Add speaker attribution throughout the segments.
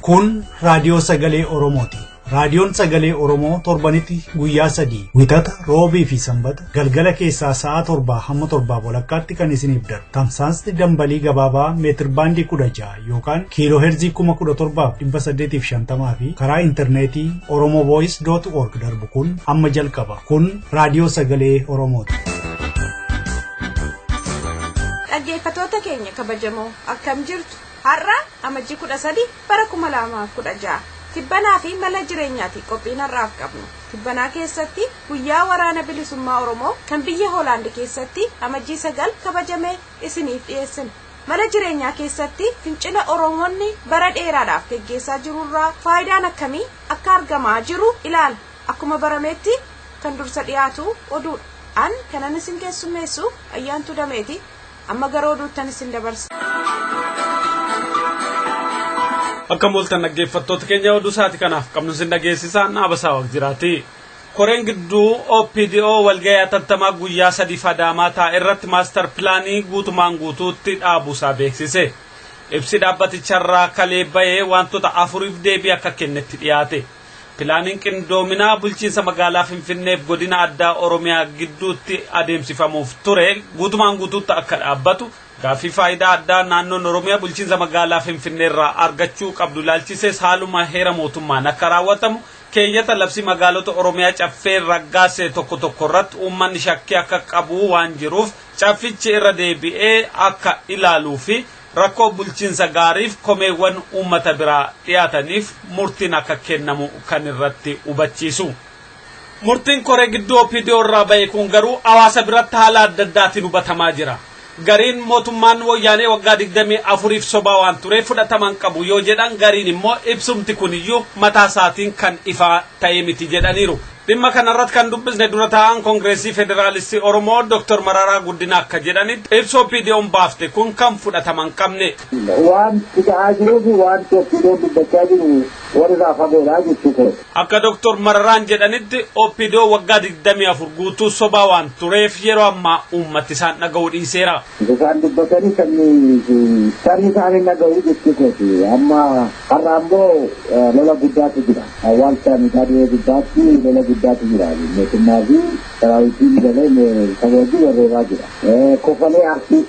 Speaker 1: Kun raadiyoo sagalee Oromooti. Raadiyoon sagalee Oromoo torbanitti guyyaa sadii wixata roobii fi sanbata galgala keessaa sa'a torbaa hamma torbaa walakkaatti kan isiniif darbu. Tamsaasni dambalii gabaabaa meetir baandii 16 yookaan kiiloo heerzii 17,850 fi karaa intarneetii oromovoice.org darbu kun amma jalqaba. Kun raadiyoo sagalee Oromooti.
Speaker 2: Dhaggeeffatoota keenya kabajamoo akkam jirtu har'a amajjii 13 bara 2016 tibbanaa fi mala jireenyaati qophiin har'aaf qabnu tibbanaa keessatti guyyaa waraana bilisummaa Oromoo kan biyya Hoolaand keessatti amajjii 9 kabajame isiniif dhiyeessina. Mala jireenyaa keessatti fincila Oromoonni bara dheeraadhaaf geggeessaa jirurraa faayidaan akkamii akka argamaa jiru ilaala. Akkuma barametti kan dursa dhiyaatu oduudha. An kanan isin keessummeessu Ayyaantuu Dameeti. Amma gara oduuttan isin dabarsa.
Speaker 3: Akka mooltan dhaggeeffattoota keenya oduu isaati kanaaf qabnu isin dhageessisaa Naabasaa Waqjiraati. Koreen gidduu OPDO walga'ii atattamaa guyyaa sadiif Adaamaa taa'e irratti maastar pilaanii guutumaan guutuutti dhaabuusaa beeksise. Ibsi dhaabbaticharraa kalee bahee wantoota afuriif deebii akka kennetti dhiyaate. Pilaaniin qindoominaa bulchiinsa magaalaa Finfinneef godina addaa Oromiyaa gidduutti adeemsifamuuf ture guutumaan guutuutti akka dhaabbatu gaaffii faayidaa addaa naannoon Oromiyaa bulchiinsa magaalaa Finfinneerraa argachuu qabdu ilaalchisees haaluma heera mootummaan akka raawwatamu keeyyata labsii magaalota Oromiyaa caffee raggaase tokko tokko irratti uummanni shakkii akka qabu waan jiruuf caffichi irra deebi'ee akka ilaaluu fi rakkoo bulchiinsa gaariif komeewwan uummata biraa dhiyaataniif murtiin akka kennamu kan irratti hubachiisu. Murtiin koree gidduu OPDO irraa ba'e kun garuu hawaasa biratti haala adda addaatiin hubatamaa jira. Gariin mootummaan wayyaanee waggaa 24f sobaa waan tureef fudhataman qabu yoo jedhan gariin immoo ibsumti kuniyyuu mataa isaatiin kan ifaa ta'e miti jedhaniiru. Dhimma kanarratti kan dubbisne dura taa'an Koongireesii Federaalistii Oromoo Dr. Mararaa Guddinaa akka jedhanitti ibsa OPDO'n baafte kun kan fudhataman qabne.
Speaker 4: Wanti ta'aa jiruu fi wanti OPDO'n dubbachaa jiru walirraa fagoodha jechuudha.
Speaker 3: Akka Dr. Mararaan jedhanitti OPDO waggaa 24 guutuu sobaa waan tureef yeroo ammaa uummatti isaan dhaga'uu dhiiseera.
Speaker 4: Isaan dubbatanii sabni isaanii dhaga'uu jechuudha. Amma har'a ammoo lola guddaatu jira. Awwaalcha midhaanii guddaatti lola guddaatu jira. Mootummaa fi saraawitiin galee saba wajjin warreebaa jira. Kofalee arsii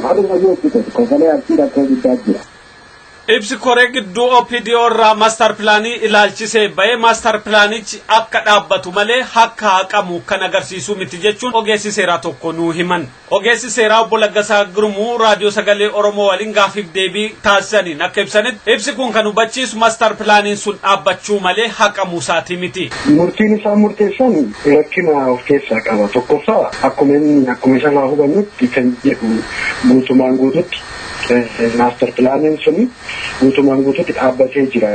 Speaker 4: harumayyuu jechuudha. Kofalee arsii rakkoo guddaatu jira.
Speaker 3: Ibsi koree gidduu OPDO irraa maastar pilaanii ilaalchisee ba'ee maastar pilaanichi akka dhaabbatu malee akka haqamu kan agarsiisu miti jechuun ogeessi seeraa tokko nuu himan. Ogeessi seeraa obbo Laggasaa Girmuu raadiyoo sagalee Oromoo waliin gaaffiif deebii taasisaniin akka ibsanitti ibsi kun kan hubachiisu maastar pilaaniin sun dhaabbachuu malee haqamuu isaatii miti.
Speaker 5: Murtiin isaan murteessan rakkina of keessaa qaba. Tokkoffaa akkuma inni akkuma isarraa hubannutti kan jedhu guutumaan guututti maastar pilaaniin sun guutumaan guututti dhaabbatee jira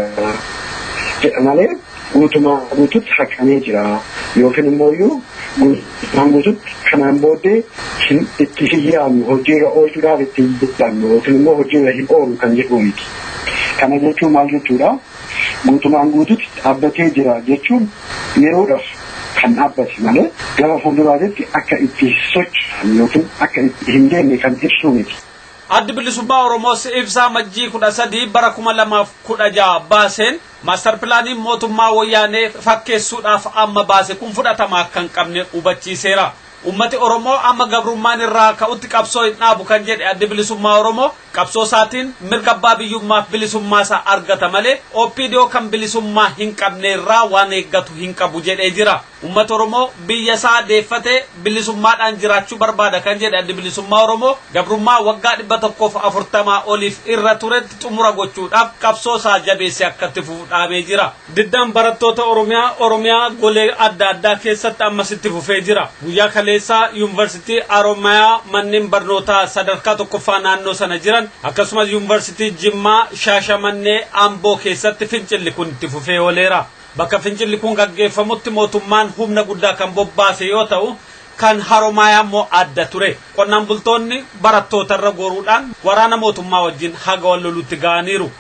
Speaker 5: jedha malee guutumaan guututti haqamee jira yookiin immoo guutumaan guututti kanaan booddee itti hin yaadnu hojiirra oolchuudhaaf itti hin yaadnu yookiin immoo hojiirra hin oolu kan jedhu miti. Kana jechuun maal jechuudha? Guutumaan guututti dhaabbatee jira jechuun yeroodhaaf kan dhaabbate malee gara fuulduraatti akka itti socho'an yookiin akka itti hin deemne kan ibsu miti.
Speaker 3: Addi bilisummaa Oromoos ibsaa Amajjii 13 bara 2016 baaseen maastar pilaaniin mootummaa wayyaanee fakkeessuudhaaf amma baase kun fudhatama akka hin qabne hubachiiseera. Uummati Oromoo amma gabrummaan irraa ka'utti qabsoo hin dhaabu kan jedhe addi bilisummaa Oromoo qabsoo isaatiin mirga abbaa biyyummaaf bilisummaa isaa argata malee OPDO kan bilisummaa hin qabne irraa waan eeggatu hin qabu jedhee jira. Uummata Oromoo biyya isaa deeffatee bilisummaadhaan jiraachuu barbaada kan jedhe addi bilisummaa Oromoo gabrummaa waggaa 140 oliif irra turetti xumura gochuudhaaf qabsoo isaa jabeessee akka itti fufu dhaabee jira. Diddaan barattoota Oromiyaa golee adda addaa keessatti ammas itti fufee jira. Guyyaa kaleessaa Yuunivarsiitii Oromiyaa manneen barnootaa sadarkaa tokkoffaa naannoo sana jiran akkasumas Yuunivarsiitii Jimmaa, Shaashamannee, Amboo keessatti fincilli kun itti fufee ooleera. Bakka fincilli kun gaggeeffamutti mootummaan humna guddaa kan bobbaase yoo ta'u kan Haromaayaa immoo adda ture. Qonnaan bultoonni barattoota irra goruudhaan waraana mootummaa wajjin haga wal lolutti ga'aniiru.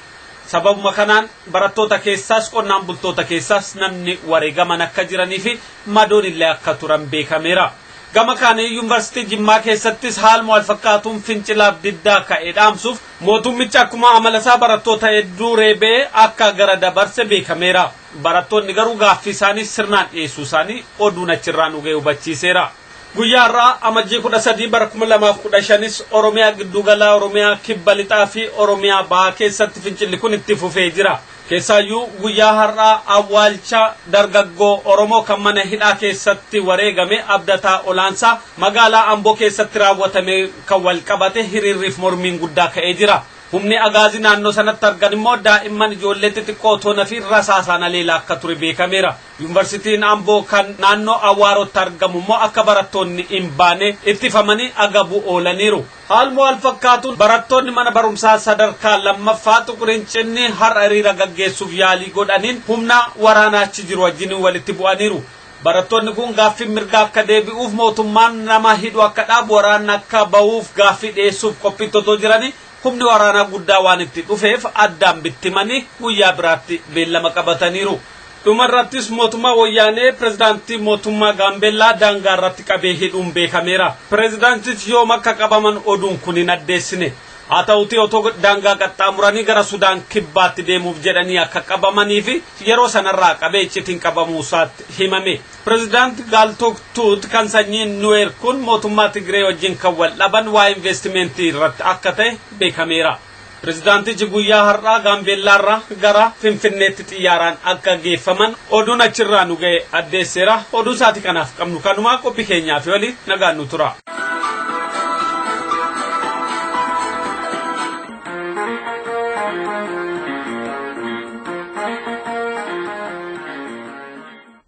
Speaker 3: Sababuma kanaan barattoota keessaas qonnaan bultoota keessaas namni wareegaman akka jiranii fi madoon illee akka turan beekameera. Gama kaanii Yuunivarsiitii Jimmaa keessattis haaluma wal fakkaatuun fincilaaf diddaa ka'e dhaamsuuf mootummichi akkuma amala isaa barattoota hedduu reebee akka gara dabarse beekameera. Barattoonni garuu gaaffii isaanii sirnaan dhiyeessuu isaanii oduun achirraa nu ga'e hubachiiseera. Guyyaa har'aa Amajjii 13 bara 2015s Oromiyaa Gidduugalaa, Oromiyaa Kibba Lixaa fi Oromiyaa Bahaa keessatti fincilli kun itti fufee jira. Keessaayyuu guyyaa har'aa awwaalcha dargaggoo Oromoo kan mana hidhaa keessatti wareegame Abdataa Olaansaa magaalaa Amboo keessatti raawwatame kan wal qabate hiriirriif mormiin guddaa ka'ee jira. Humni Agaazii naannoo sanatti argan immoo daa'imman ijoollee xixiqqoo otoo nafiin rasaasaan haleelaa akka ture beekameera. Yuunivarsiitiin Amboo kan naannoo Awwaarootti argamu immoo akka barattoonni hin baane ittifamanii agabuu oolaniiru. Haaluma wal fakkaatuun barattoonni mana barumsaa sadarkaa lammaffaa Xuqurincinni har'a hiriira gaggeessuuf yaalii godhaniin humna waraanaa achi jiru wajjin walitti bu'aniiru. Barattoonni kun gaaffiin mirgaa akka deebi'uuf, mootummaan nama hidhu akka dhaabu, waraanni akka bahuuf gaaffii dhiyeessuuf qophiitti otoo jiranii humni waraanaa guddaa waan itti dhufeef addaan bittimanii guyyaa biraatti beellama qabataniiru. Dhumarrattis mootummaa Wayyaanee pirezidaantii mootummaa Gaambeellaa daangaa irratti qabee hidhuun beekameera. Pirezidaantichi yoom akka qabaman oduun kun hin addeessine. Haa ta'utii otoo daangaa qaxxaamuranii gara Sudaan Kibbaatti deemuuf jedhanii akka qabamanii fi yeroo sanarraa qabee iccitiin qabamuu isaatti himame. Pirezidaant Gaaltook Tuut kan sanyiin Nuweer kun mootummaa Tigree wajjin kan wal dhaban waa'ee investimentii irratti akka ta'e beekameera. Pirezidaantichi guyyaa har'aa Gaambeellaarraa gara Finfinneetti xiyyaaraan akka geeffaman oduun achirraa nu ga'e addeesseera. Oduu isaati kanaaf qabnu kanumaa, qophii keenyaa fi walii nagaan nu tura.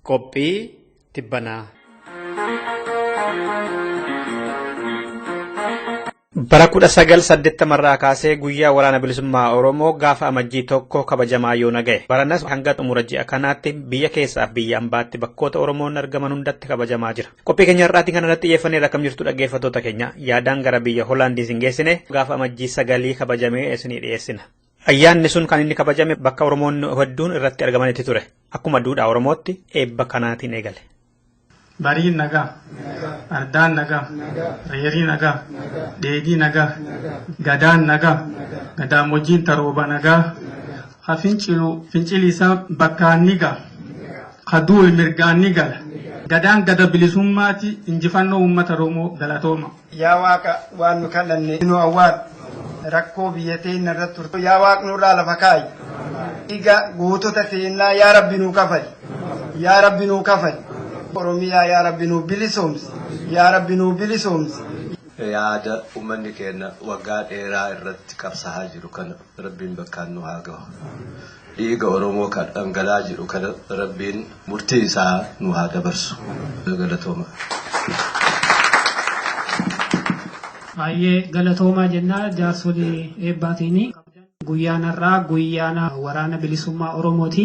Speaker 6: Qophii tibbanaa. Bara 1980rraa kaasee guyyaa Waraana Bilisummaa Oromoo gaafa Amajjii 1 kabajamaa yoona ga'e. Baranas hanga xumura ji'a kanaatti biyya keessaa fi biyya ambaatti bakkoota Oromoon argaman hundatti kabajamaa jira. Qophii keenya har'aatiin kan irratti xiyyeeffanneerra. Akkam jirtu dhaggeeffattoota keenya? Yaadaan gara biyya Hoolaandii isin geessine gaafa Amajjii 9 kabajamee isinii dhiyeessina. Ayyaanni sun kan inni kabajame bakka Oromoonni hedduun irratti argamanitti ture. Akkuma duudhaa Oromootti eebba kanaatiin eegale.
Speaker 7: Bariin nagaa, ardaan nagaa, reerii nagaa, dheedii nagaa, gadaan nagaa, gadaamojjiin tarooba nagaa, ha fincilu fincili isaa bakkaan ni ga'a, ha duul mirgaan ni gala. Gadaan gada bilisummaati, injifannoo uummata Oromoo, galatooma.
Speaker 8: Yaa Waaqa, waan nu kadhanne nu awwaadhu. Rakkoo biyya teenna irratti turte yaa Waaq nurraa lafa kaayi. Dhiiga gootota teennaa yaa Rabbi nuu kafali. Yaa Rabbi nuu kafali. Oromiyaa yaa Rabbi nuu bilisoomsi. Yaa Rabbi nuu bilisoomsi.
Speaker 9: Yaada ummanni keenya waggaa dheeraa irratti qabsaa'aa jiru kana Rabbiin bakkaan nu haa gahu. Dhiiga Oromoo kan dhangala'aa jiru kana Rabbiin murtii isaa nu haa dabarsu. Galatooma.
Speaker 10: Baay'ee galatoomaa jennaa jaarsolii eebbaatiin. Guyyaan har'aa guyyaana Waraana Bilisummaa Oromooti.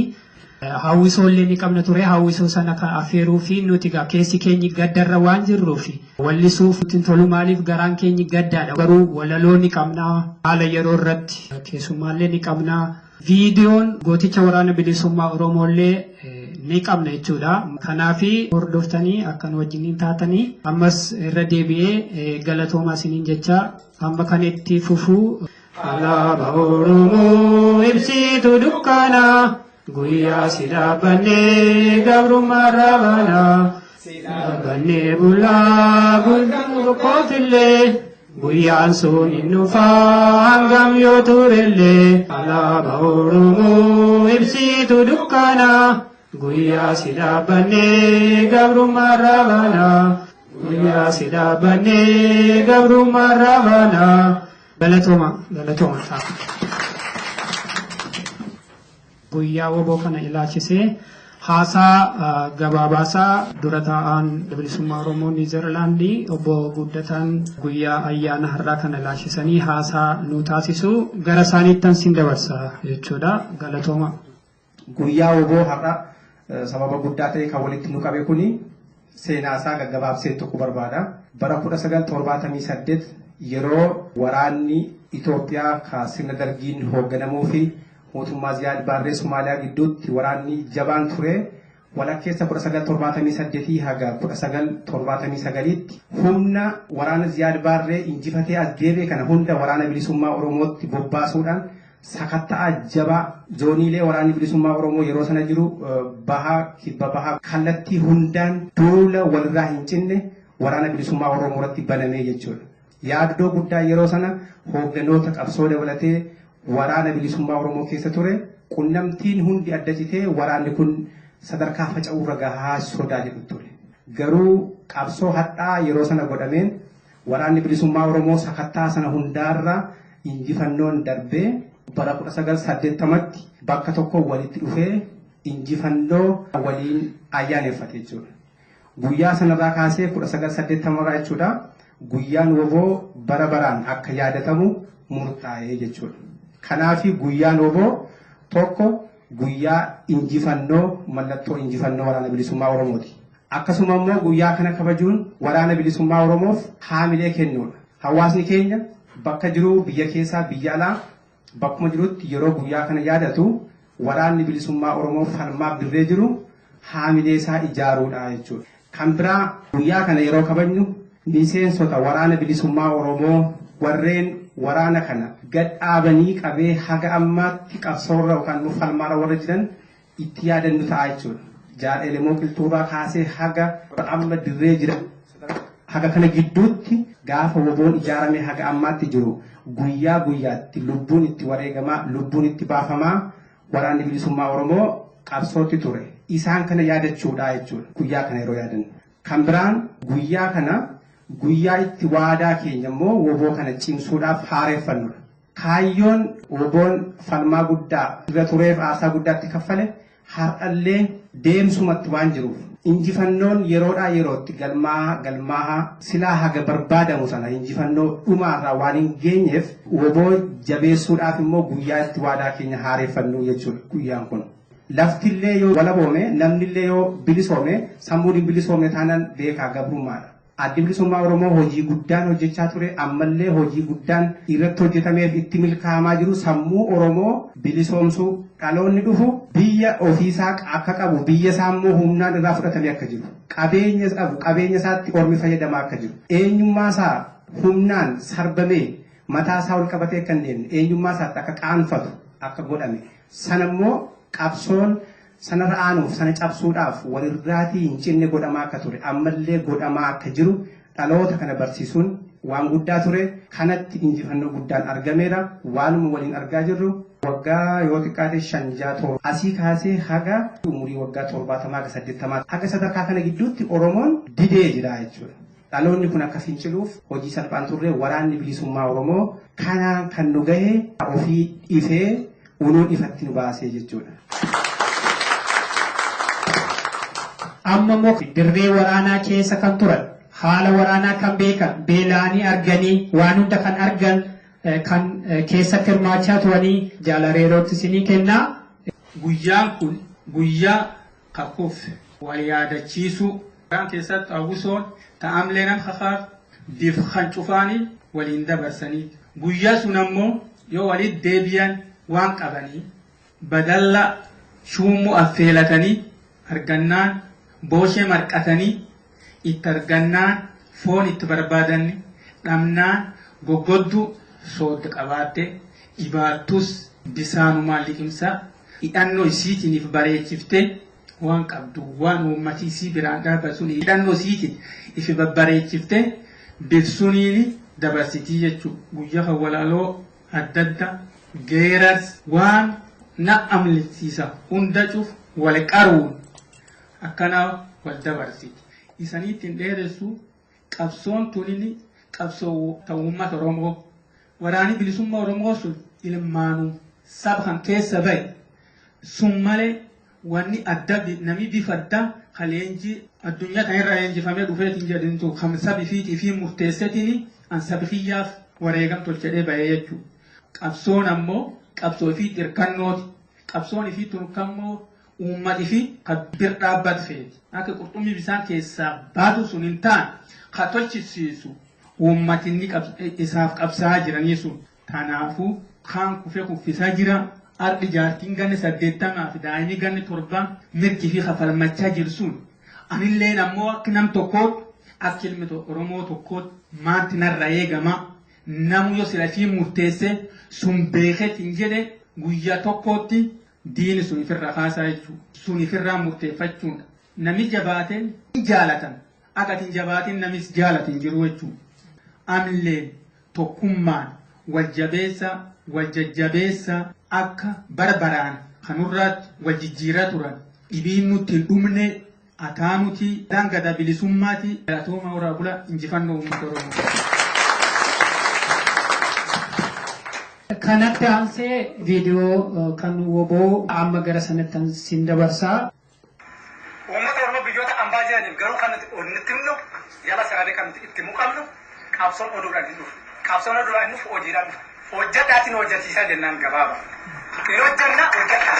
Speaker 10: Hawwisoo illee ni qabna ture. Hawwisoo sana kan affeeruu fi nuti egaa keessi keenyi gaddarra waan jirruuf wallisuuf nutti hin tolu, maaliif garaan keenyi gaddaadha. Garuu walaloo ni qabna. Haala yeroo irratti keessummaallee ni qabna. Viidiyoon gooticha Waraana Bilisummaa Oromoo illee ni qabna jechuudha. Kanaafi hordoftanii akka nu wajjiniin taatanii ammas irra deebi'ee galatoomaa isiniin jecha amma kan itti fufuu. Alaabaa Oromoo ibsitu dukkanaa, guyyaa si dhaabbannee gabrummaa baanaa, si dhaabbannee bulaa guyyaa tokkootillee, guyyaan sun hin dhufaa hangam yoo turellee. Alaabaa Oromoo ibsitu dukkanaa, guyyaa si dhaabbannee gabrummaa baanaa, guyyaa si dhaabbannee gabrummaa baanaa. Galatooma, galatooma. Guyyaa WBO kana ilaalchisee haasaa gabaabaasaa dura taa'aan Bilisummaa Oromoo Niizerlaandii obbo Guddataan guyyaa ayyaana har'aa kana ilaalchisanii haasaa nu taasisu, gara isaaniittan sin dabarsa jechuudha. Galatooma.
Speaker 11: Guyyaa WBO har'a sababa guddaa ta'e kan walitti nu qabe kuni seenaa isaa gaggabaabsee tokko barbaada. Bara 1978 yeroo waraanni Itoophiyaa ka sirna Dargiin hoogganamuu fi mootummaa Ziyaad Baarree Somaaliyaa gidduutti waraanni jabaan ture. Walakkeessa 1978 haga 1979tti humna waraana Ziyaad Baarree injifatee as deebi'e kana hunda waraana bilisummaa Oromootti bobbaasuudhaan sakatta'aa jabaa zooniilee waraanni bilisummaa Oromoo yeroo sana jiru bahaa, kibba bahaa kallattii hundaan duula walirraa hin cinne waraana bilisummaa Oromoo irratti banamee jechuudha. Yaaddoo guddaa yeroo sana hoogganoota qabsoo dabalatee waraana bilisummaa Oromoo keessa ture qunnamtiin hundi adda citee waraanni kun sadarkaa faca'uurra gahaa sodaa jedhu ture. Garuu qabsoo hadhaa yeroo sana godhameen waraanni bilisummaa Oromoo sakattaa sana hundaarra injifannoon darbee bara 1980tti bakka tokko walitti dhufee injifannoo waliin ayyaaneffate jechuudha. Guyyaa sanarraa kaasee 1980rraa jechuudha guyyaan woboo bara baraan akka yaadatamu murtaa'ee jechuudha. Kanaafi guyyaan woboo tokko guyyaa injifannoo mallattoo injifannoo waraana bilisummaa Oromooti. Akkasuma immoo guyyaa kana kabajuun waraana bilisummaa Oromoof haamilee kennuudha. Hawaasni keenya bakka jiru biyya keessaa biyya alaa bakkuma jirutti yeroo guyyaa kana yaadatu waraanni bilisummaa Oromoo falmaaf dirree jiru haamilee isaa ijaaruudha jechuudha. Kan biraa guyyaa kana yeroo kabajnu miseensota waraana bilisummaa Oromoo warreen waraana kana gad dhaabanii qabee haga ammaatti qabsoorra yookaan falmaarra warra jiran itti yaadannu ta'a jechuudha. Jaal Elemoo Qilxuurraa kaasee haga amma dirree jiran haga kana gidduutti gaafa woboon ijaarame haga ammaatti jiru guyyaa guyyaatti lubbuun itti wareegamaa lubbuun itti baafamaa waraanni bilisummaa Oromoo qabsootti ture. Isaan kana yaadachuudha jechuudha guyyaa kana yeroo yaadannu. Kan biraan guyyaa kana guyyaa itti waadaa keenya immoo woboo kana cimsuudhaaf haareeffannudha. Kaayyoon woboon falmaa guddaa irra tureef aarsaa guddaatti kaffale har'allee deemsumatti waan jiruuf injifannoon yeroodhaa yerootti galmaaha galmaaha silaa haga barbaadamu sana injifannoo dhumaarraa waan hin geenyeef woboo jabeessuudhaaf immoo guyyaa itti waadaa keenya haareeffannu jechuudha guyyaan kun. Laftillee yoo walaboome namnillee yoo bilisoome sammuun hin bilisoomne taanaan beekaa gabrummaadha. Addi bilisummaa Oromoo hojii guddaan hojjechaa ture ammallee hojii guddaan irratti hojjetameef itti milkaa'amaa jiru sammuu Oromoo bilisoomsuu dhaloonni dhufu biyya ofiisaa akka qabu biyya isaa immoo humnaan irraa fudhatamee akka jiru qabeenya qabu qabeenya isaatti ormi fayyadamaa akka jiru eenyummaa isaa humnaan sarbamee mataa isaa ol qabatee akka hin deemne eenyummaa isaatti akka qaanfatu akka godhame sana immoo qabsoon sanarra aanuuf sana cabsuudhaaf walirraatii hin cinne godhamaa akka ture ammallee godhamaa akka jiru dhaloota kana barsiisuun waan guddaa ture kanatti injifannoo guddaan argameera waanuma waliin argaa jirru waggaa yoo xiqqaate 5 6 7 asii kaasee haga umurii waggaa 70 haga 80 haga sadarkaa kana gidduutti Oromoon didee jira jechuudha. Dhaloonni kun akka finciluuf hojii salphaan turre waraanni bilisummaa Oromoo kanaan kan nu gahe ofii ifee unuun ifatti nu baasee jechuudha.
Speaker 10: Amma immoo dirree waraanaa keessa kan turan haala waraanaa kan beekan beela'anii arganii waan hunda kan argan kan keessatti hirmaachaa turanii jaalareerootti isinii kennaa.
Speaker 7: Guyyaan kun guyyaa kakuuf wal yaadachiisuu Kan keessatti hawwisoon ta'amlee nam kakaaf bif kan cufaanii waliin dabarsanii. Guyyaa sun ammoo yoo walitti deebi'an waan qabanii badalla shuummoo affeelatanii argannaan booshee marqatanii itti argannaan foon itti barbaadanni dhabnaan goggodduu soodda qabaatte dhibaattus bisaanumaan liqimsaa hidhannoo isiitiin if bareechiftee waan qabdu waan uummati isii biraan dhaabbatu sun hidhannoo isiitiin ifi babbareechiftee bifsuniin dabarsitii jechuudha. Guyyaa kan walaloo adda adda geerars waan na amlisiisa hunda cuf wal qaruun akkana wal dabarsiti. Isanii ittiin dheeressu qabsoon tunini qabsoo ta uummata Oromoo waraani bilisummaa Oromoo sun ilmaanum saba kan keessa bahe sun malee wanni adda nami bifa adda ka leenjii addunyaa tan irra leenjifamee dhufeetiin jedhintu kan sabi fiitii fi murteessetiin an sabi kiyyaaf wareegam tolchedhee bahee jechuudha. Qabsoon ammoo qabsoo fi dirqannooti. Qabsoon fi turkammoo uummati fi ka bir dhaabbat feeti. Akka qurxummii bisaan keessaa baatu sun hin taane ka tolchisiisu uummatinni isaaf qabsaa'aa jiranii sun. Kanaafuu kaan kufee kuffisaa jira. Ardi jaartiin ganni 80 fi daa'imni ganni 7 mirgi fi kafalmachaa jiru sun anilleen ammoo akka nam tokkootti akka ilmi Oromoo tokkootti maanti narra eegama namu yoo silafii murteesse sun beekeetiin jedhe guyyaa tokkootti diini sun ifirra kaasaa jechuudha. Sun ifirraa murteeffachuudha. Nami jabaateen jaalatan akka atiin jabaatiin namis jaalatin jiru jechuudha. Amilleen tokkummaan wal jabeessa wal jajjabeessa akka barbaraan kanurraatti wal jijjiiraa turan dhibiin nutti hin dhumne ataanuti daangada bilisummaati galatooma horaa bula injifannoo uummata Oromoo.
Speaker 10: Kanatti aansee viidiyoo kan woboo amma gara sanatti sin dabarsaa.
Speaker 12: Uummata Oromoo biyyoota ambaa jiraniif garuu kan nuti himnu jala sararee kan nuti itti muqamnu qabsoon oduudhaan hin dhufu. Qabsoon oduudhaan hin dhufu hojiidhaan dhufa. Hojjedhaatiin hojjechiisaa jennaan gabaaba. Hin hojjenna hojjedhaa.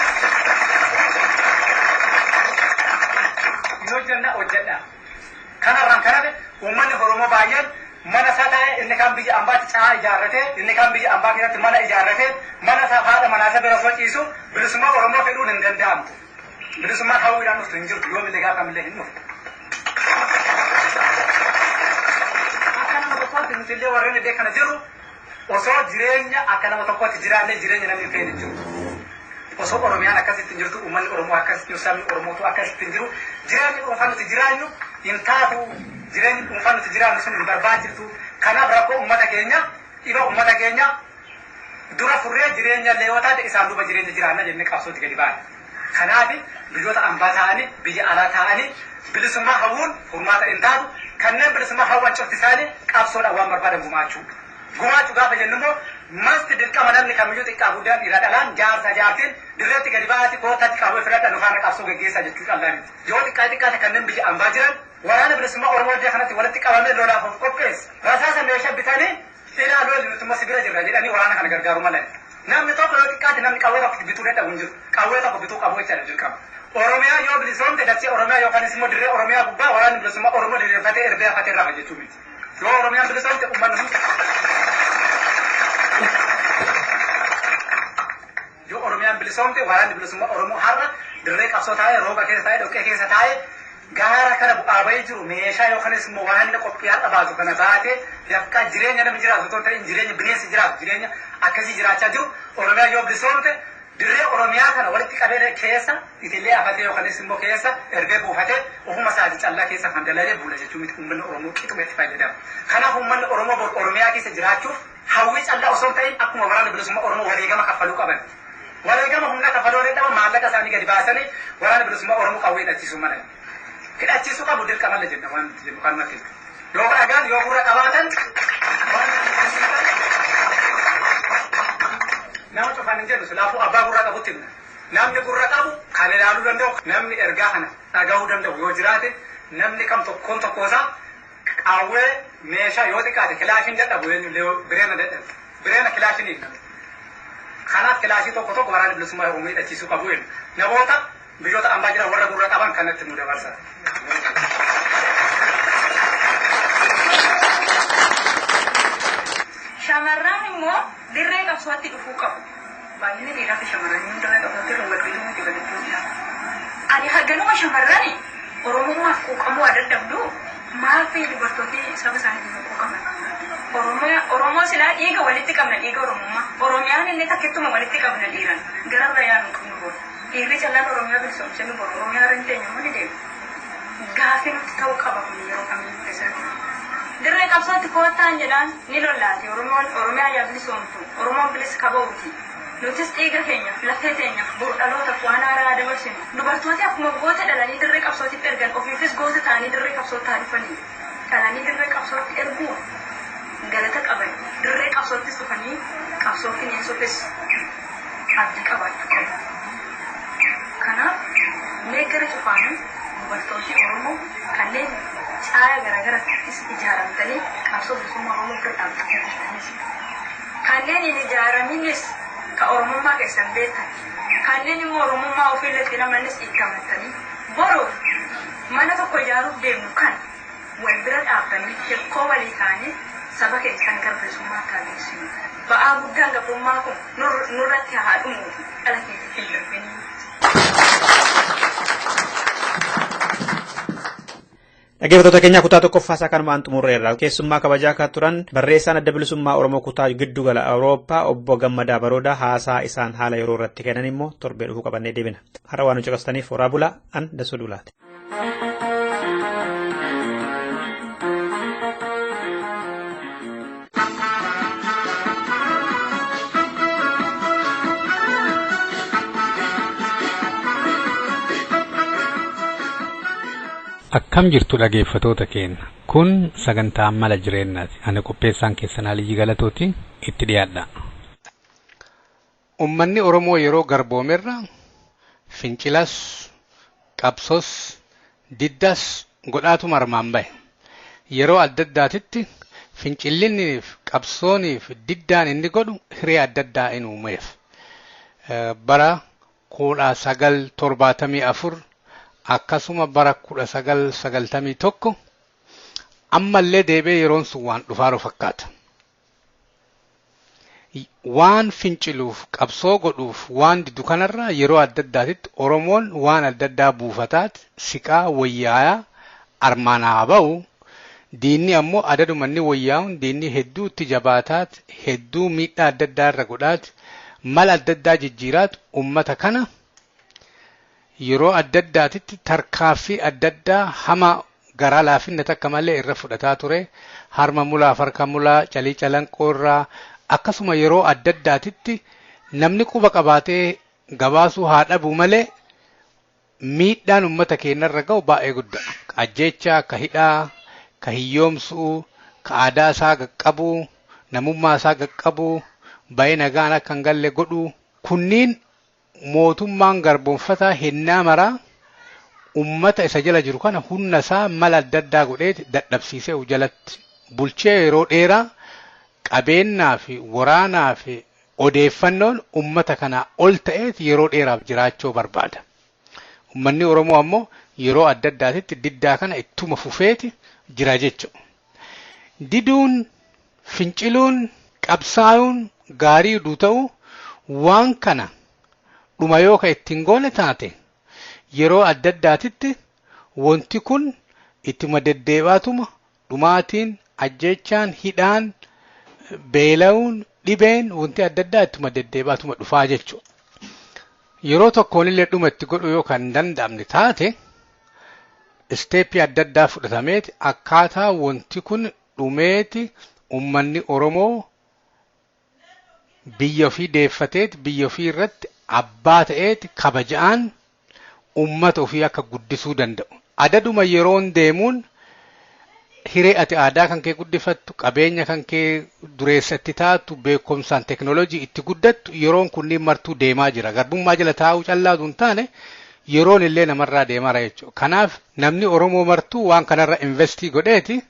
Speaker 12: Hin hojjenna hojjedhaa. Kanarraan kan hafe uummanni Oromoo baay'een mana isaa taa'ee inni kaan biyya ambaatti caa ijaarratee inni kaan biyya ambaa keessatti mana ijaarratee mana isaa haadha manaa isaa bira osoo ciisu bilisummaa Oromoo fedhuun hin danda'amtu. Bilisummaan hawwiidhaan dhuftu hin jirtu yoomillee gaafa kamillee hin dhuftu. Akka nama tokkootti nuti illee warreen iddoo kana jirru osoo jireenya akka nama tokkootti jiraannee jireenya namni hin feene jiru. Osoo Oromiyaan akkasitti hin jirtu uummanni Oromoo akkasitti jiru sabni Oromootu akkasitti hin jiru jireenyi dhuunfaa nuti jiraannu hin taatu jireenyi dhuunfaa nuti jiraannu sun hin barbaachiftu. Kanaaf rakkoo uummata keenya dhiba uummata keenya dura furree jireenya illee yoo taate isaan duuba jireenya jiraanna jennee qabsootti gadi baane. Kanaaf biyyoota ambaa ta'anii biyya alaa ta'anii bilisummaa hawwuun furmaata hin taatu kanneen bilisummaa hawwan cufti isaanii qabsoodhaan waan barbaadan gumaachuu. Gumaachuu gaafa jennu immoo masti dirqama namni kamiyyuu xiqqaa guddaan dhiira dhalaan jaarsa jaartiin dirreetti gadi ba'aati kootaatti qawwee filadha nu faana qabsoo geggeessaa jechuu callaa miti. Yoo xiqqaa xiqqaate kanneen biyya ambaa jiran waraana bilisummaa Oromoo iddoo kanatti walitti qabamee lolaaf of qopheesse. Rasaasa meeshaa bitanii ilaa lolli nuti immoo si bira jirra jedhanii waraana kana gargaaruu malan. Namni tokko yoo xiqqaate namni qawwee tokko bituu dadhabu hin jiru. Qawwee tokko bituu qabu jechaadha dirqama. Oromiyaa yoo bilisoomte dachee Oromiyaa yookaanis immoo dirree Oromiyaa gubbaa waraanni bilisummaa Oromoo diriirfatee erbee hafatee rafa jechuu miti. Yoo Oromiyaan bilisoomte uummanni hundi yoo Oromiyaan bilisoomte waraanni bilisummaa Oromoo har'a dirree qabsoo taa'ee rooba keessa taa'ee dhoqqee keessa taa'ee gaara kana bu'aa bahee jiru meeshaa yookaanis immoo waan qophii har'a baasu kana baatee dafqaa jireenya namni jiraatu otoo hin ta'in jireenya bineensi jiraatu jireenya akkasii jiraachaa jiru Oromiyaa yoo bilisoomte dirree Oromiyaa kana walitti qabee keessa itillee afatee yookaanis immoo keessa erbee buufatee ofuma isaatii callaa keessa kan dalalee bula jechuu miti uummanni Oromoo qixuma itti fayyadama. Kanaaf uummanni Oromoo bor Oromiyaa keessa jiraachuuf hawwii callaa osoo hin ta'in akkuma waraana bilisummaa Oromoo wareegama kaffaluu qaban. Wareegama humna kaffaluu dadhaban maallaqa isaanii gadi baasanii waraana bilisummaa Oromoo qawwee hidhachiisuu malan. Hidhachiisuu qabu dirqama jenna waan nuti jennu kanumatti. Yoo dhagaan yoo gurra qabaatan nama cufaan hin jennu silaafuu abbaa gurra qabutti himna. Namni gurra qabu kan ilaaluu danda'u namni ergaa kana dhagahuu danda'u yoo jiraate namni kam tokkoon tokkoosaa qawwee meeshaa yoo xiqqaate kilaashiin dadhabu eenyullee bireena dadhabu. Bireena kilaashiin hin Kanaaf kilaashii tokko tokko waraana bilisummaa Oromoo hidhachiisuu qabu jenna. Namoota biyyoota ambaa jiran warra gurra qaban kanatti nu dabarsa.
Speaker 13: Shamarran immoo dirree qabsootti dhufuu qabu. Baay'inni dhiiraa fi shamarranii dirree qabsootti irra wal gahuu miti walitti Ani haganuma shamarrani Oromummaaf quuqamuu dadhabdu maal fi dubartooti saba isaaniitiif quuqaman. Oromoo silaa dhiiga walitti qabna dhiiga Oromummaa. Oromiyaan illee takkittuma walitti qabna dhiiran. Gararra yaanu qabnu boru. Dhiirri callaan Oromiyaa bilisoomsee nu boru. Oromiyaa irra hin teenyu ni deemu. Gaaffii nutti ta'uu qaba kun yeroo kamiyyuu keessatti. Dirree qabsootti koottaan jedhaan ni lollaati. Oromoon Oromiyaa yaa bilisoomtu. Oromoon bilis kaba'uuti. Nutis dhiiga keenyaaf, lafee teenyaaf, boru dhalootaaf waan haaraa dabarsinu. Dubartooti akkuma goota dhalanii dirree qabsootitti ergan ofiifis goota ta'anii dirree qabsootti haa dhufanii. Dhalanii dirree qabsootti erguu galata qaban. Dirree qabsoottis dhufanii qabsoo finiinsuufis abdii qabaachuu qabu. Kanaaf mee gara cufaanii dubartooti Oromoo kanneen caaya garaagaraattis ijaaramtanii qabsoo bilisummaa Oromoo bira dhaabbatanii jirtanis kanneen hin ijaaraminis ka Oromummaa keessan beektan kanneen immoo Oromummaa ofiillee itti namannis hiikkamatanii boruuf mana tokko ijaaruuf deemnu kan wal bira dhaabbanii hirkoo walii ta'anii Saba keenya kan gara bilisummaa taasisnu. Ba'aa guddaan gabrummaa kun nurratti haa dhumu dhala keenya hin darbin.
Speaker 6: Dhaggeeffattoota keenya kutaa tokkoffaa isaa kanumaan xumurreerra. Keessummaa kabajaa kan turan barreessaan adda bilisummaa Oromoo kutaa giddugala Awurooppaa obbo Gammadaa Baroodaa haasaa isaan haala yeroo irratti kennan immoo torbee dhufuu qabannee deebina. Har'a waan nu caqasaniif horaa bulaa an Dasuu Duulaati.
Speaker 14: Akkam jirtu dhaggeeffattoota keenya kun sagantaa mala jireenyaati ani qopheessaan keessan Aliyyi Galatooti itti dhiyaadha.
Speaker 15: Uummanni Oromoo yeroo garboomerra fincilas, qabsos, diddas godhaatuma armaan bahe. Yeroo adda addaatitti fincillinniif, qabsooniif, diddaan inni godhu hiree adda addaa in uumeef. Bara 1974 akkasuma bara 1991 ammallee deebi'ee yeroon sun waan dhufaaru fakkaata. Waan finciluuf qabsoo godhuuf waan didu kanarra yeroo adda addaatitti Oromoon waan adda addaa buufataati siqaa wayyaayaa armaan haa ba'u. Diinni ammoo adaduma inni wayyaa'uun diinni hedduu itti jabaataati hedduu miidhaa adda addaa irra godhaati mala adda addaa jijjiiraati uummata kana yeroo adda addaatitti tarkaaffii adda addaa hama garaa laafinna takka malee irra fudhataa ture harma mulaaf harka mulaa calii calanqoo irraa akkasuma yeroo adda addaatitti namni quba qabaatee gabaasuu haa dhabu malee miidhaan uummata keenyarra ga'u baay'ee guddaa. Ajjeechaa ka hidhaa, ka hiyyoomsuu, ka aadaa isaa qaqqabuu, namummaa isaa qaqqabuu, baay'ee nagaan akka hin galle godhuu kunniin mootummaan garboonfataa hennaa maraa ummata isa jala jiru kana humna isaa mala adda addaa godhee dadhabsiisee jalatti bulchee yeroo dheeraa qabeennaa fi waraanaa fi odeeffannoon ummata kanaa ol ta'eet yeroo dheeraaf jiraachuu barbaada. Uummanni Oromoo ammoo yeroo adda addaatitti diddaa kana ittuma fufeeti jira jechuudha. Diduun, finciluun, qabsaa'uun gaarii uduu ta'u waan kana dhuma yoo ka ittiin goone taate yeroo adda addaatitti wanti kun ittuma deddeebaatuma dhumaatiin ajjeechaan hidhaan beela'uun dhibeen wanti adda addaa ittuma deddeebaatuma dhufaa jechuudha. Yeroo tokkoon illee dhuma itti godhu yoo kan danda'amne taate isteeppii adda addaa fudhatameeti akkaataa wanti kun dhumeeti uummanni Oromoo biyya ofii deeffateeti biyya ofii irratti abbaa ta'eeti kabaja'aan ummata ofii akka guddisuu danda'u. Adaduma yeroon deemuun hiree ati aadaa kan kee guddifattu, qabeenya kan kee dureessa itti taatu, beekumsaan teknooloojii itti guddattu yeroon kunniin martuu deemaa jira. Garbummaa jala taa'uu callaa osoo hin taane yeroon illee namarraa deemaa jechuudha. Kanaaf namni Oromoo martuu waan kanarra investii godheeti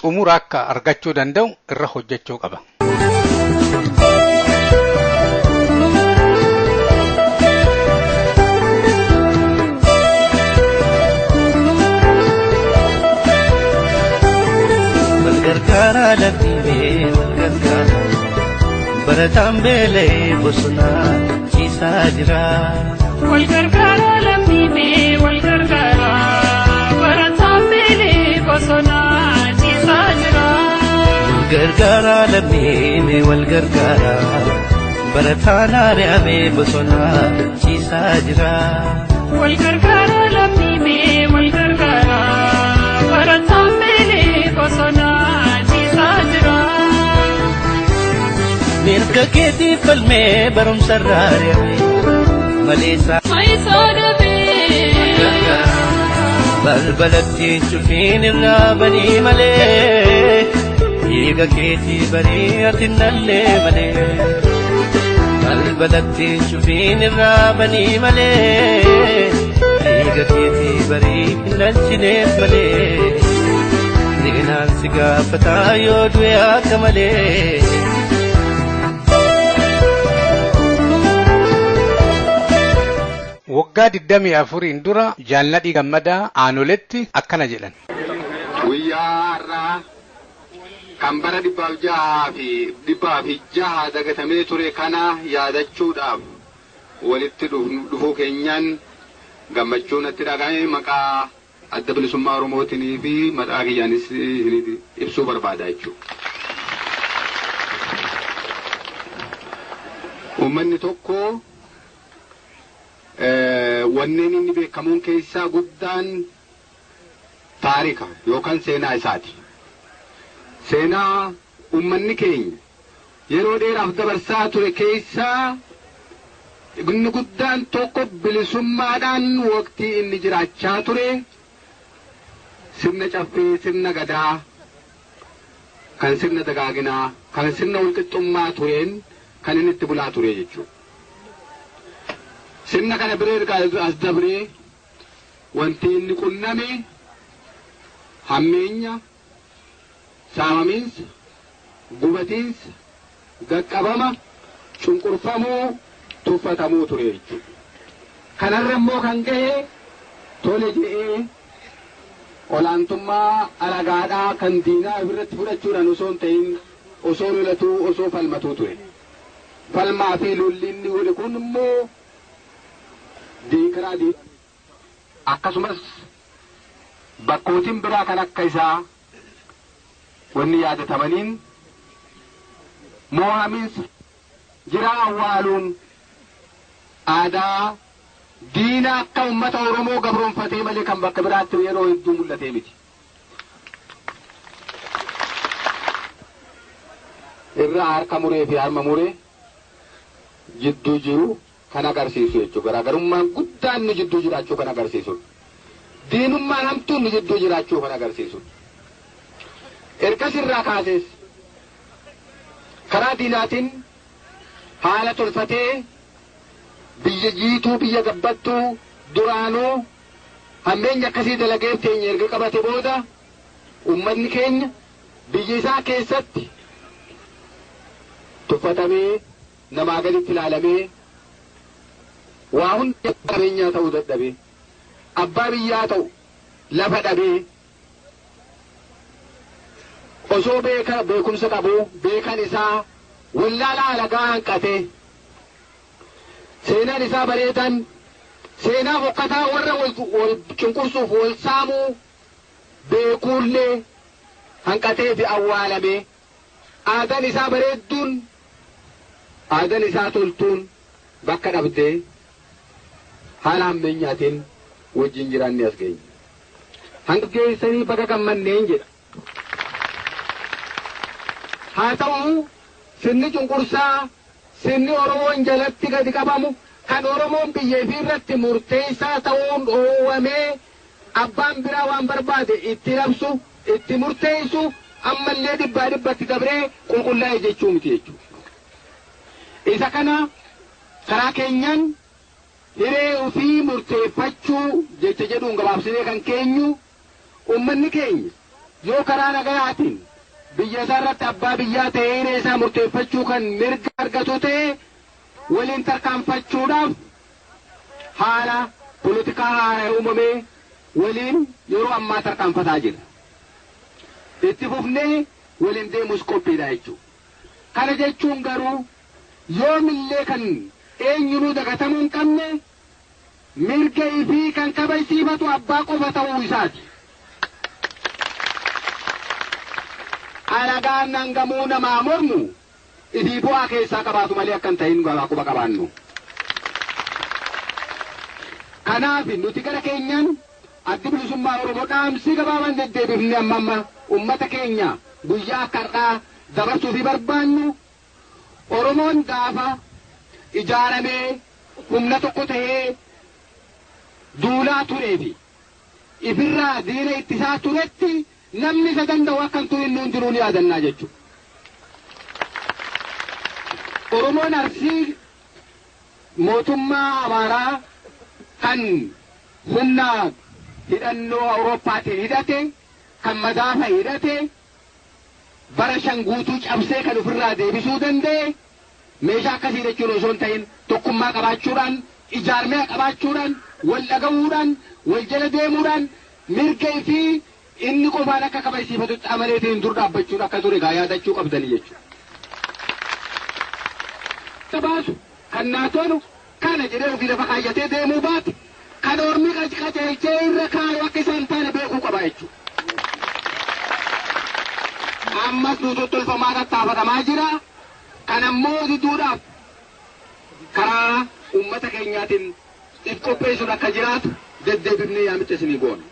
Speaker 15: xumura akka argachuu danda'u irra hojjechuu qaba.
Speaker 16: Gargaara lammiilee wal gargaara barataan beela'ee bosona ciisaa jira.
Speaker 17: Wal gargaara lammiilee wal gargaara barataan beela'ee bosona ciisaa jira.
Speaker 16: Wal gargaara lammiilee wal gargaara barataan ari'amee bosona ciisaa jira.
Speaker 17: Wal gargaara lammiilee wal gargaara barataan beela'ee bosona.
Speaker 16: Mirga keetii falmee barumsa irraa ari'ame maleessa. Balbalatti cufiin irraa banii malee dhiiga keetii barii ati nallee malee. Balbalatti cufiin irraa banii malee dhiiga keetii barii hin dhalchineef malee. Seenaan si gaafataa yoo du'e akka malee.
Speaker 15: Waggaa 24 dura Jaalladhii Gammadaa Aanoletti akkana jedhan.
Speaker 18: Guyyaa har'aa Kan bara 606 dagatamee ture kana yaadachuudhaaf walitti dhufuu keenyaan gammachuu natti dhaga'ame maqaa Adda Bilisummaa Oromootinii fi maqaa kiyyaanis ibsuu barbaada jechuudha. Uummanni tokko wanneen inni beekamuun keessaa guddaan taarika yookaan seenaa isaati. Seenaa uummanni keenya yeroo dheeraaf dabarsaa ture keessaa inni guddaan tokko bilisummaadhaan waqtii inni jiraachaa ture sirna caffee, sirna gadaa, kan sirna dagaaginaa, kan sirna walqixxummaa tureen kan inni itti bulaa ture jechuudha. Sirna kana bira erga as dabree wanti inni qunname hammeenya, saamamiinsa, gubatiinsa, gaqqabama, cunqurfamuu, tuffatamuu ture jechuudha. Kanarra immoo kan gahe tole je'ee olaantummaa alagaadhaa kan diinaa ofirratti fudhachuudhaan osoo hin ta'in osoo lolatuu osoo falmatuu ture. Falmaa fi lolli inni godhe kun immoo diikaraa akkasumas bakkootiin biraa kan akka isaa wanni yaadatamaniin moo'amiinsa jiraa awwaaluun aadaa diina akka uummata Oromoo gabroonfatee malee kan bakka biraatti yeroo hedduu mul'atee miti. Irraa harka muree fi harma muree jidduu jiru kan agarsiisu jechuudha. Garaagarummaan guddaan nu jidduu jiraachuu kan agarsiisudha. Diinummaan hamtuun nu jidduu jiraachuu kan agarsiisudha. Ergas irraa kaasees karaa diinaatiin haala tolfatee biyya jiituu biyya gabbattuu duraanuu hammeenya akkasii dalageef teenya erga qabate booda uummanni keenya biyya isaa keessatti tuffatamee namaa gaditti ilaalamee waa hunda qabeenyaa ta'uu dadhabee abbaa biyyaa ta'u lafa dhabee osoo beekumsa qabu beekan isaa wallaalaa alagaa hanqatee seenaan isaa bareedan seenaa fokkataa warra wal cunqursuuf wal saamuu beekuullee hanqatee fi awwaalamee aadaan isaa bareedduun aadaan isaa toltuun bakka dhabdee haala hammeenyaatiin wajjin jiraanne as geenye. Hanga geessanii bakka gammanneen jedha. Haa ta'u sirni cunqursaa sirni Oromoon jalatti gadi qabamu kan Oromoon biyya ifii irratti murteessaa ta'uun dhoowwamee abbaan biraa waan barbaade itti labsu itti murteessu ammallee dhibbaa dhibbatti dabree qulqullaa'e jechuu miti jechuudha. Isa kana karaa keenyaan hiree ofii murteeffachuu jecha jedhuun gabaabsinee kan keenyu uummanni keenya yoo karaa nagayaatiin biyya isaa irratti abbaa biyyaa ta'ee hiree isaa murteeffachuu kan mirga argatu ta'e waliin tarkaanfachuudhaaf haala polotikaa haaraa uumamee waliin yeroo ammaa tarkaanfataa jira. Itti fufnee waliin deemus qophiidha jechuudha. Kana jechuun garuu yoomillee kan eenyunuu dagatamuu hin qabne mirga ifii kan kabajsiifatu abbaa qofa ta'uu isaati. Alagaan hangamuu namaa mormu ifii bu'aa keessaa qabaatu malee akka hin ta'in quba qabaannu. Kanaaf nuti gara keenyaan Addi Bilisummaa Oromoo dhaamsi gabaabaan deddeebifne amma amma uummata keenya guyyaa akka har'aa dabarsuuf barbaannu Oromoon gaafa ijaaramee humna tokko ta'ee duulaa tureefi ifirraa diina ittisaa turetti namni isa danda'u akka hin turin nuun jiruu ni yaadannaa jechuudha. Oromoon Arsii mootummaa Amaaraa kan humna hidhannoo Awurooppaatiin hidhate kan madaafa hidhate bara 5 guutuu cabsee kan ofirraa deebisuu danda'e meeshaa akkasii jechuun osoo hin ta'in tokkummaa qabaachuudhaan ijaarmee qabaachuudhaan wal dhaga'uudhaan wal jala deemuudhaan mirga ifii Inni qofaan akka kabajsiifatutti amaleetiin dur dhaabbachuun akka ture gaa yaadachuu qabdanii jechuudha. Baasu kan naa tolu kana jedhee ofii lafa kaayyatee deemuu baate kan ormi qajeelchee irra kaayu akka isaan taane beekuu qaba jechuudha. Ammas nu tottolfamaa tattaafatamaa jira. Kan ammoo diduudhaaf karaa uummata keenyaatiin if qopheessuun akka jiraatu deddeebifnee yaamicha isinii goona.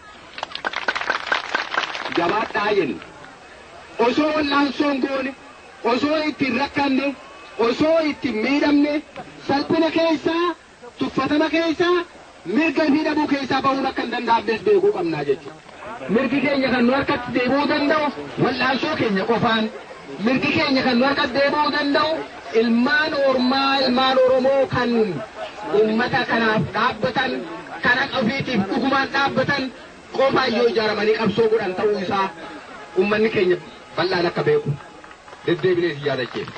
Speaker 18: Jabaadhaa jenna. Osoo wal'aansoon goone, osoo ittiin rakkanne, osoo ittiin miidhamne, salphina keessaa, tuffatama keessaa, mirga fi dhabuu keessaa bahuun akka hin danda'amnes beekuu qabnaa jechuudha. Mirgi keenya kan nu harkatti deebi'uu danda'u wal'aansoo keenya qofaan. Mirgi keenya kan nu harkatti deebi'uu danda'u ilmaan ormaa, ilmaan Oromoo kan uummata kanaaf dhaabbatan, kan haqa ofiitiif dhugumaan dhaabbatan qofaan yoo ijaaramanii qabsoo godhan ta'uu isaa uummanni keenya bal'aan akka beeku deddeebinees yaadachiisa.